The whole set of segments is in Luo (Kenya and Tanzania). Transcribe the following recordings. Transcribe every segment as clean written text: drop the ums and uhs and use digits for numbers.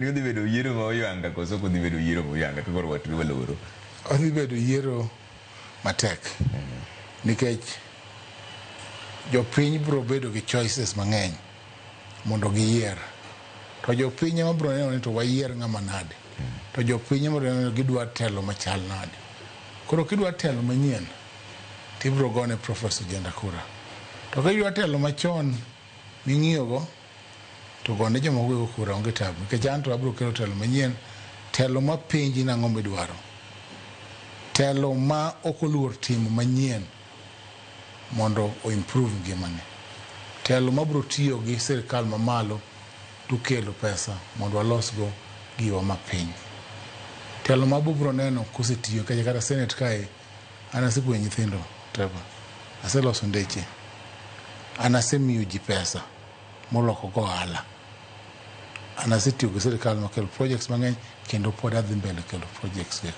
Ni odhi bedo yiero ma oyanga koso ok odhi bedo yiero ma oyanga ka koro watwe waloro? Odhi bedo yiero matek nikech jopiny biro bedo gi choices mang'eny mondo giyier. To jopiny ema biro neno ni to wayier ng'ama nade. To jopiny ema biro neno ni gidwa telo machal nade. Koro kidwa telo manyien, tibiro gone Professor Ojienda kura. To kidwa telo machon ming'iyogo, to gone jomoko go kura onge tabu. Nikech an to abiro kelo telo manyien, telo mapenji nang'o midwaro. Telo ma ok oluor timo manyien mondo o improve ngimane. Telo mabiro tiyo gi sirikal mamalo to kelo pesa mondo walosgo giwa mapiny. Telo ma bubro neno kosetiyo nikech kata senate kae an asepuonjo nyithindo Trevor. Aseloso ndeche. An asemiyo ji pesa moloko go ohala. An asetiyo gi sirikal makelo projects mang'eny kendo pod adhi mbele kelo projects gi.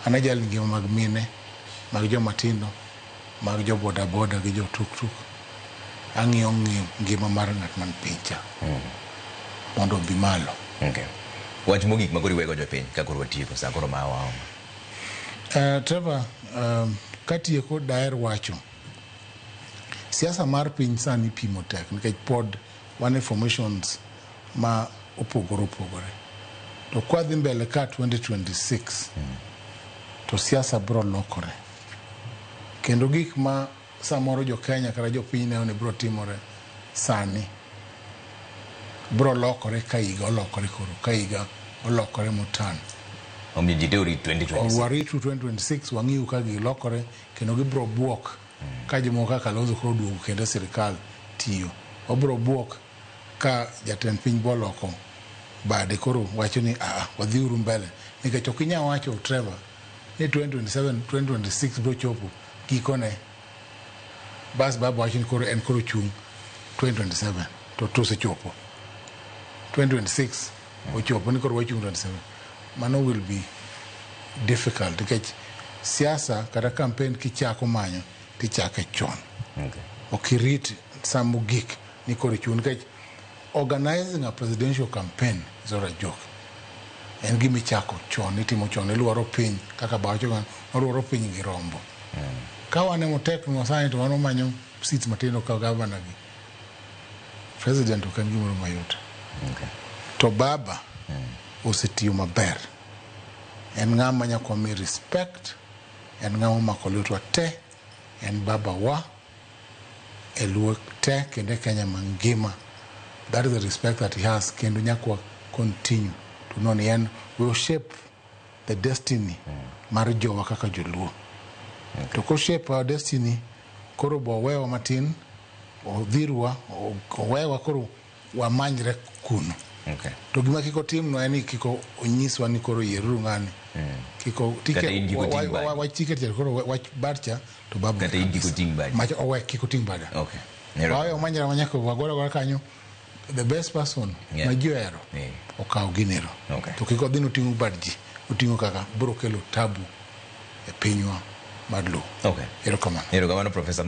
An ajal ngima mag mine, mag joma tindo, mag jo boda boda gi jo tuktuk. Ang'iyo ngima mar ng'at man piny cha mondo obi malo. Okay. Wach mogik ma koro iwego jopiny ka koro watieko sa koro ma waomo. Trevor, katieko daher wacho siasa mar piny sani pimo tek nikech pod wan e formations ma opogore opogore. To kwadhi mbele ka 2026 to siasa biro lokore. Kendo gik ma samoro jo Kenya kata jopiny neno ni biro timore sani biro lokore ka higa olokore koro ka higa olokore motan. Omiyo ji te orit 2026. Waritu 2026 wang'iu ka gigi lokore kendo gibiro buok ka jomoko kaka Kalonzo koro oduogo kendo e sirikal tiyo. Wabiro buok ka jatend piny boloko bade koro wacho ni aa wadhiuru mbele nikech ok inyal wacho Trevor ni 2027 2026 biro chopo gikone bas baba wacho ni koro en koro chung 2027 to osechopo 2026 ochopo ni koro wachung 27 mano will be difficult nikech siasa kata campaign kichako manyo tichake chon. Ok irit sa mogik ni koro ichung nikech organizing a presidential campaign is not a joke. En gima ichako chon, itimo chon, iluoro piny kaka ba wacho ga, waluoro piny gi rombo. Ka wan ema oteknwa sani to wan wamanyo seats matindo ka governor gi. President ok en gimoro mayot. To baba osetiyo maber. En ng'ama nyaka wami respect, en ng'ama omako lwetwa te, en baba wa e luo te kendo e Kenya mangima. That is the respect that he has kendo nyaka wa continue to know ni en will shape the destiny mar jowa kaka joluo. To ko shape our destiny koro bo wewa matin odhirwa owewa koro wamanyre kuno. To gima kik otimnwa en ni kik onyiswa ni koro yieruru ng'ani. Kik Kata in kik oting' badi. Wach ticket cha koro wach bad cha to baba. Kata in kik oting' badi. Mach owe kik oting' bada. Okay. Wawe wamanyre amanya wagore agora kanyo the best person ma ji ohero okaw ginero. To kik odhi noting'o bad ji, oting'o kaka biro kelo tabu e pinywa mar Luo. Erokamano. Erokamano Professor.